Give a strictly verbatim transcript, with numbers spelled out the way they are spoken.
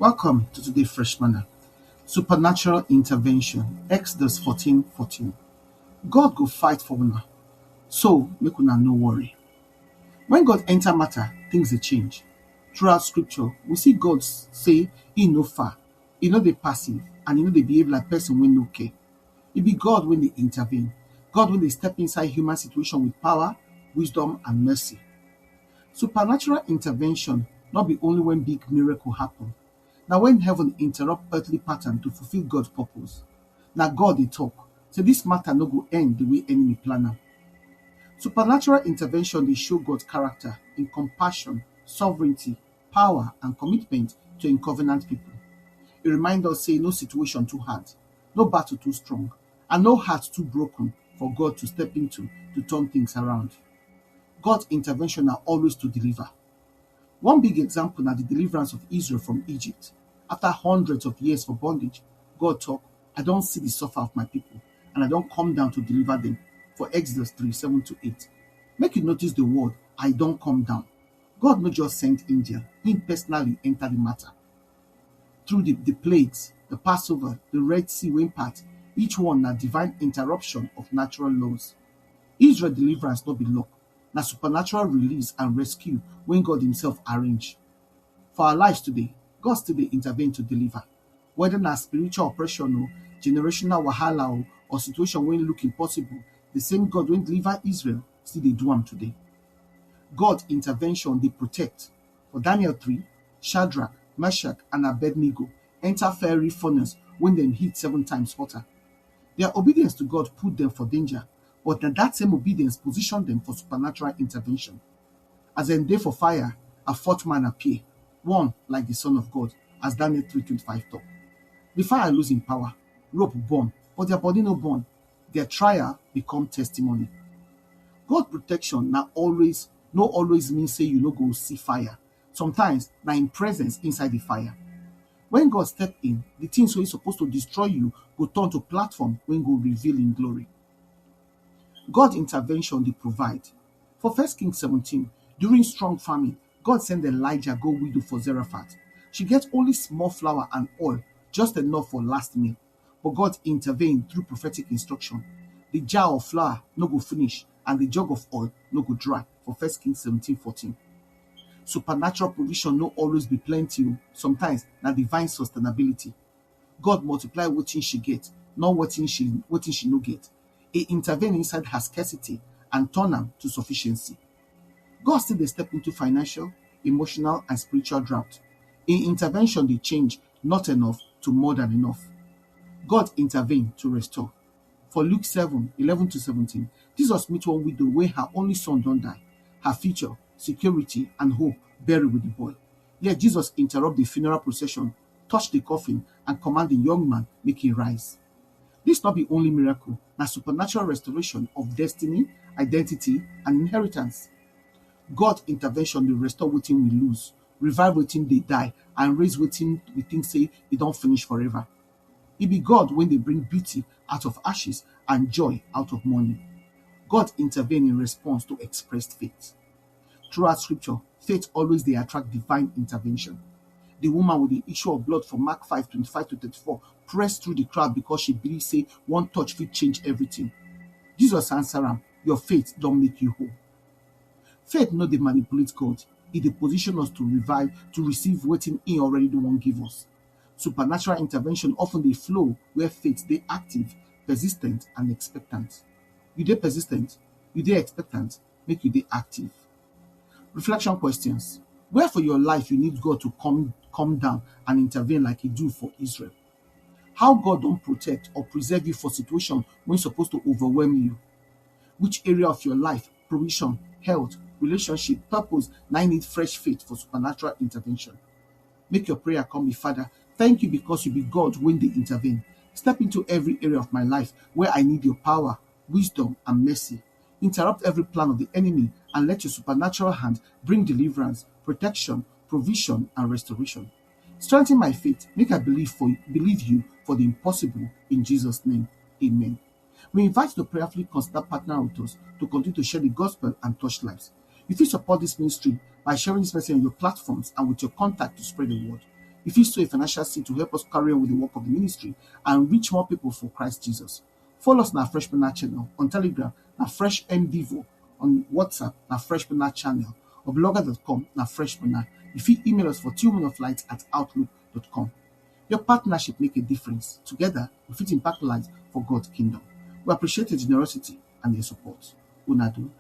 Welcome to today's Fresh Manna. Supernatural intervention, Exodus fourteen fourteen. God go fight for una, so make una no worry. When God enter matter, things dey change. Throughout scripture, we see God say he no far, he no dey passive, and he no dey behave like person wey no care. He be God wey dey intervene, God wey dey step inside human situation with power, wisdom, and mercy. Supernatural intervention no be only when big miracle happen. Na when heaven interrupt earthly pattern to fulfill God purpose. Na God dey talk, say this matter no go end the way enemy plan am. Supernatural intervention dey show God character in compassion, sovereignty, power, and commitment to im covenant people. E remind us say no situation too hard, no battle too strong, and no heart too broken for God to step into to turn things around. God's intervention na always to deliver. One big example na the deliverance of Israel from Egypt. After hundreds of years for bondage, God talk, I don see the suffer of my people, and I don come down to deliver them. For Exodus three seven to eight. Make you notice the word, I don come down. God no just send angel, he personally enter the matter. Through the, the plagues, the Passover, the Red Sea wey part, each one na divine interruption of natural laws. Israel deliverance no be luck, na supernatural release and rescue wey God himself arrange. For our lives today, God still dey intervene to deliver. Whether na spiritual oppression o, generational wahala o, or situation wey look impossible, the same God wey deliver Israel still dey do am today. God intervention dey protect. For Daniel three, Shadrach, Meshach, and Abednego enter fiery furnace wey dem heat seven times hotter. Their obedience to God put them for danger, but na that same obedience position them for supernatural intervention. As dem dey for fire, a fourth man appear, one like the Son of God, as Daniel three twenty-five talk. The fire lose im power, rope burn, but their body no burn. Their trial become testimony. God protection na always no always mean say you no go see fire. Sometimes na im presence inside the fire. When God step in, the things wey suppose to destroy you go turn to platform wey go reveal im glory. God intervention dey provide. For First Kings seventeen, during strong famine, God send Elijah go widow for Zarephath. She get only small flour and oil, just enough for last meal. But God intervene through prophetic instruction. The jar of flour no go finish, and the jug of oil no go dry. For First Kings seventeen fourteen. Supernatural provision no always be plenty o. Sometimes na divine sustainability. God multiply wetin she get, not wetin she wetin she no get. He intervene inside her scarcity and turn am to sufficiency. God still dey step into financial, emotional, and spiritual drought. Im intervention dey change not enough to more than enough. God intervene to restore. For Luke seven eleven to seventeen, Jesus meet one widow wey her only son don die. Her future, security, and hope bury with the boy. Yet Jesus interrupt the funeral procession, touch the coffin, and command the young man make he rise. This no be only miracle, na supernatural restoration of destiny, identity, and inheritance. God intervention dey restore wetin we lose, revive wetin dey die, and raise wetin we think say e don finish forever. E be God wey dey bring beauty out of ashes and joy out of mourning. God intervene in response to expressed faith. Throughout scripture, faith always dey attract divine intervention. The woman with the issue of blood for Mark five twenty-five to thirty-four press through the crowd because she believe say one touch fit change everything. Jesus answer am, your faith don make you whole. Faith no dey manipulate God, e dey position us to revive, to receive wetin he already wan give us. Supernatural intervention often dey flow where faith dey active, persistent, and expectant. You dey persistent, you dey expectant, make you dey active. Reflection questions. Where for your life you need God to come come down and intervene like he do for Israel? How God don protect or preserve you for situation wey suppose to overwhelm you? Which area of your life, provision, health, relationship, purpose na im need fresh faith for supernatural intervention? Make your prayer come be, Father, thank you because you be God wey dey intervene. Step into every area of my life where I need your power, wisdom, and mercy. Interrupt every plan of the enemy and let your supernatural hand bring deliverance, protection, provision, and restoration. Strengthen my faith, make I believe for believe you for the impossible in Jesus' name. Amen. We invite you to prayerfully consider partner with us to continue to share the gospel and touch lives. You fit support this ministry by sharing this message on your platforms and with your contact to spread the word. You fit sow a financial seed to help us carry on with the work of the ministry and reach more people for Christ Jesus. Follow us na Fresh Manna channel on Telegram, na Fresh M Devo, on WhatsApp, na Fresh Manna channel, or blogger dot com, na Fresh Manna. You fit email us for tillmanoflight at outlook dot com. Your partnership make a difference. Together, we fit impact lives for God's kingdom. We appreciate your generosity and your support. Una do